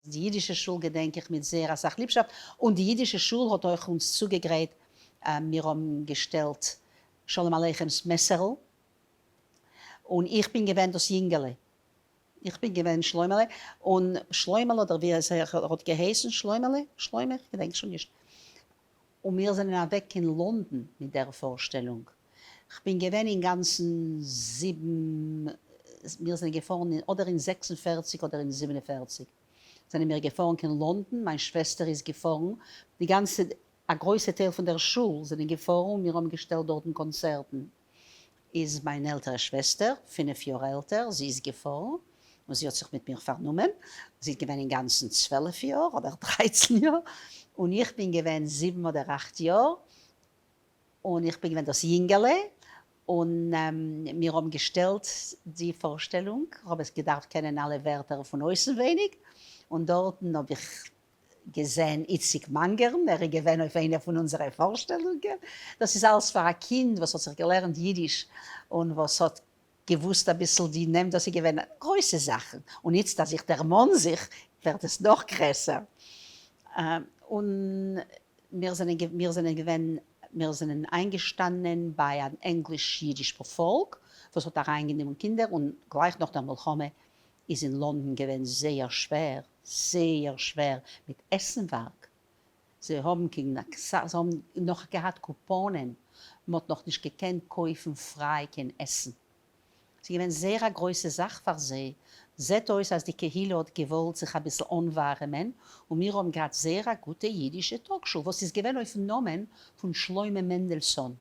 די אידישע שול געדענק איך מיט זייער אסאך ליבשאפט, און די אידישע שול האט אויך אונז צוגעגרייט, מיר האבן געשטעלט שלום עליכם'ס מעסערל, און איך בין געווען דאס יונגעלע, איך בין געווען שלוימעלע, און שלוימעלע אדער ווי עס האט געהייסן, שלוימעלע, שלמה, איך געדענק שוין נישט, און מיר זענען אוועק קיין לונדון מיט דער פארשטעלונג, כ'בין געווען אינגאנצן זיבן, מיר זענען געפארן אין אדער אין 46 אדער אין 47 זענען מיר געפארן קיין לונדון, מיין שוועסטער איז געפארן, די גאנצע, א גרויסע טייל פון דער שול זענען געפארן און מיר האבן געשטעלט דארטן קאנצערטן. איז מיין עלטערע שוועסטער, פינף יאר עלטער, זי איז געפארן און זי האט זיך מיט מיר פארנומען, זי איז געווען אינגאנצן 12 יאר אדער 13 יאר, און איך בין געווען 7 אדער 8 יאר, און איך בין געווען דאס יונגעלע, און מיר האבן געשטעלט די פארשטעלונג, איך האב עס געדארפט קענען אלע ווערטער פון אויסנווייניג, און דארטן האב איך געזען איציק מאנגערן, ער איז געווען אויף איינע פון אונזערע פארשטעלונגען, דאס איז אלס פאר א קינד וואס האט זיך געלערנט אידיש און וואס האט געוואוסט אביסל די נעם, דאס איז געווען גרויסע זאכן, און איצט אז איך דערמאן זיך ווערט עס נאך גרעסער. און מיר זענען מיר זענען געווען מיר זענען איינגעשטאנען ביי אן ענגליש-אידיש פארפאלק וואס האט אריינגענומען קינדער, און גלייך נאך דער מלחמה איז אין לונדון געווען זייער שווער, זייער שווער מיט עסנווארג, זיי האבן קיין זיי האבן נאך געהאט קופאנען, מען האט נאך נישט געקענט קויפן פריי קיין עסן, ס'איז געווען זייער א גרויסע זאך פאר זיי, זעט אויס אז די קהילה האט געוואלט זיך אביסל אנווארעמען, און מיר האבן געהאט זייער א גוטע אידישע טאגשול וואס איז געווען אויפן נאמען פון שלמה מענדלסאן.